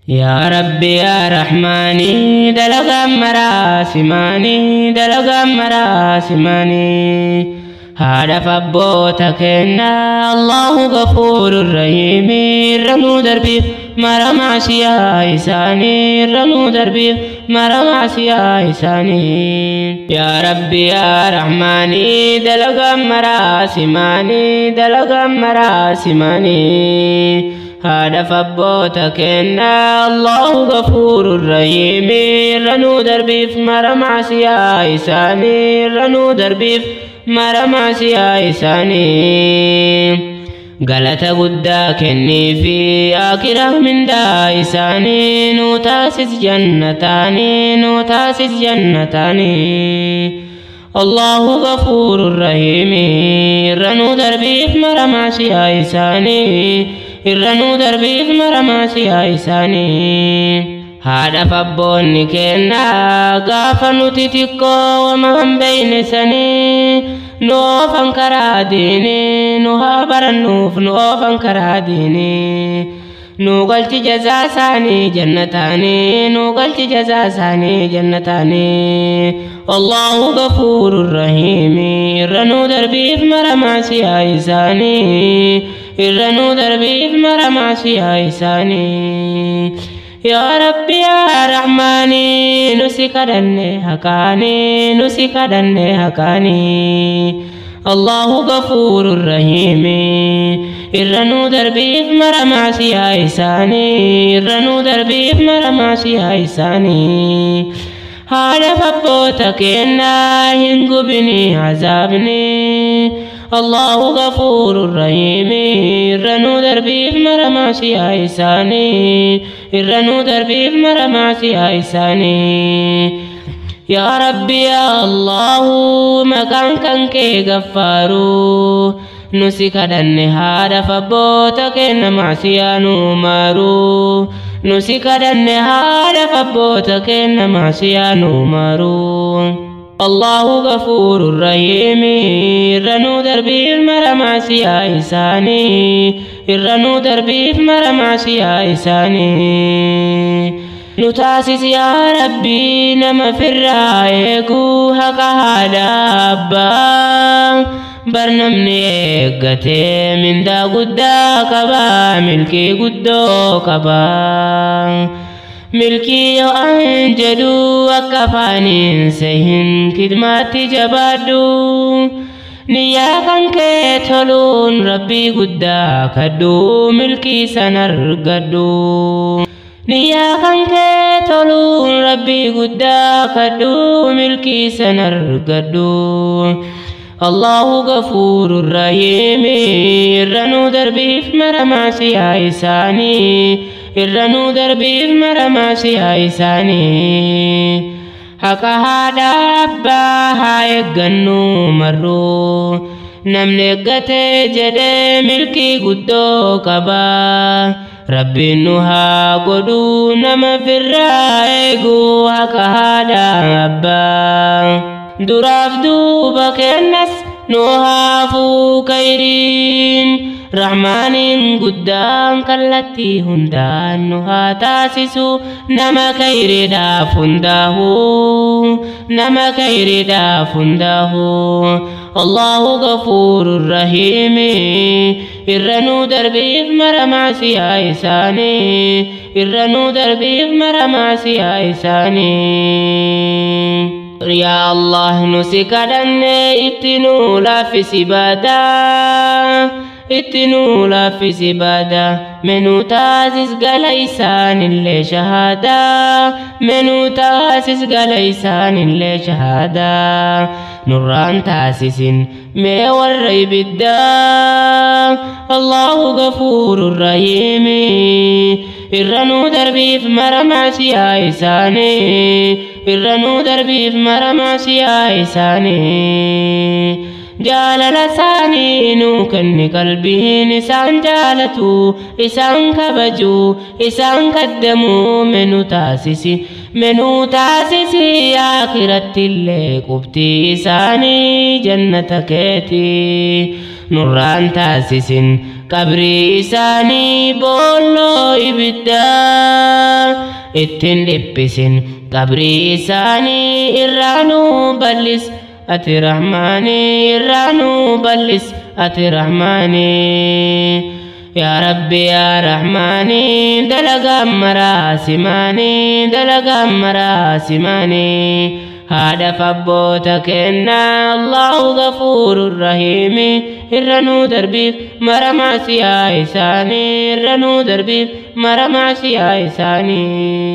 Yaa Rabbi yaa Rahmaanii dalagaan maraa simaanii dalagaan maraa simaanii haadhaaf abboota kennaa Allahu gafuurur rahiimii irra nuu darbiif mara maasiyaa isaanii irra nuu darbiif mara maasiyaa isaanii. Yaa Rabbi yaa Rahmaanii dalagaan maraa simaanii dalagaan maraa simaanii haadhaaf abboota kennaa Allahu gafuurur rahiimii irra nuu darbiif mara maasiyaa isaanii irra nuu darbiif mara maasiyaa isaanii. Galata guddaa kenniifi akiraa mindaa isaanii nuu taasis jannataanii nuu taasis jannataanii. Allahu gafuurur rahiimii irra nuu darbiif mara maasiyaa isaanii irra nuu darbiif mara maasiyaa isaanii. Haadhaaf abboonni kennaa gaafa nuti xiqqoo wama hin beeyne sanii nu oofan karaa diinii nu haa barannuuf nu oofan karaa diinii. Nu galchi jazaa isaanii jannataanii nu galchi jazaa isaanii jannataanii. Allahu gafuurur rahiimii irra nuu darbiif mara maasiyaa isaanii irra nuu darbiif mara maasiyaa isaanii. Yaa Rabbi yaa Rahmaanii nu si kadhanne haqaanii nu si kadhanne haqaanii. Allahu gafuurur rahiimii irra nuu darbiif mara maasiyaa isaanii irra nuu darbiif mara maasiyaa isaanii. Haadhaaf abboota kennaa hin gubinii azaabni. Allahu gafuurur rahiimii irra nuu darbiif mara maasiyaa isaanii irra nuu darbiif mara maasiyaa isaanii. Yaa Rabbi yaa Allahu maqaan kan kee gaffaaru nu si kadhanne haadhaaf abboota kenna maasiyaa nuu maaru nu si kadhanne haadhaaf abboota kenna maasiyaa nuu maaru. Allahu gafuurur rahiimii irra nuu darbiif mara maasiyaa isaanii irra nuu darbiif mara maasiyaa isaanii. Nu taasis yaa Rabbii nama firraa eeguu haqa haadha abbaa bar namni eeggatee mindaa guddaa qabaa milkii guddoo qabaa. Milkii yoo an jedhu akka afaaniin sehin kidmaatti jabaadhu. Niyyaa kan kee toluun Rabbii guddaa kadhu milkii san argadhu. Niyyaa kan kee toluun Rabbii guddaa kadhu milkii san argadhu. Allahu gafuurur rahiimii irra nuu darbiif mara maasiyaa isaanii irra nuu darbiif mara maasiyaa isaanii. Haqa haadha abbaa haa eeggannu marru namni eeggatee jedhee milkii guddoo qaba. Rabbiin nu haa godhu nama firraa eegu haqa haadha abbaa. Duraaf duuba kennas nu haafuu kayriin Rahmaaniin guddaan kallattii hundaan nu haa taasisu nama kayriidhaaf hundaahu nama kayriidhaaf hundaahu. Allahu gafuurur rahiimii irra nuu darbiif mara maasiyaa isaanii irra nuu darbiif mara maasiyaa isaanii. Yaa Allah nu si kadhanne itti nuu laaffisi badaa itti nuu laaffisi badaa menuu taasis gala isaanillee shahaadaa menuu taasis gala isaanillee shahaadaa nurraan taasisin mee warra ibiddaa Allahu gafuurur rahiimii irra nuu darbiif mara maasiyaa isaanii irra nuu darbiif mara maasiyaa isaanii. Jaalala isaanii nuu kenni qalbiin isaan jaalatu isaan kabaju isaan kaddamu menu taasisi menuu taasisi akiratti illee qubtii isaanii jannata keeti nurraan taasisin Qabrii isaanii boolloo ibiddaa ittiin dhiphisin. Qabrii isaanii irraa nuu bal'is ati rahmaanii, irraa nuu bal'is ati rahmaanii. Yaa Rabbi yaa Rahmaanii, dalagaa maraa simaanii, dalagaa maraa simaanii. Haadha abboota kennaa Allahu gafuurur rahiimi, irra nuu darbiif mara maasiyaa isaanii, irra nuu darbiif mara maasiyaa isaanii.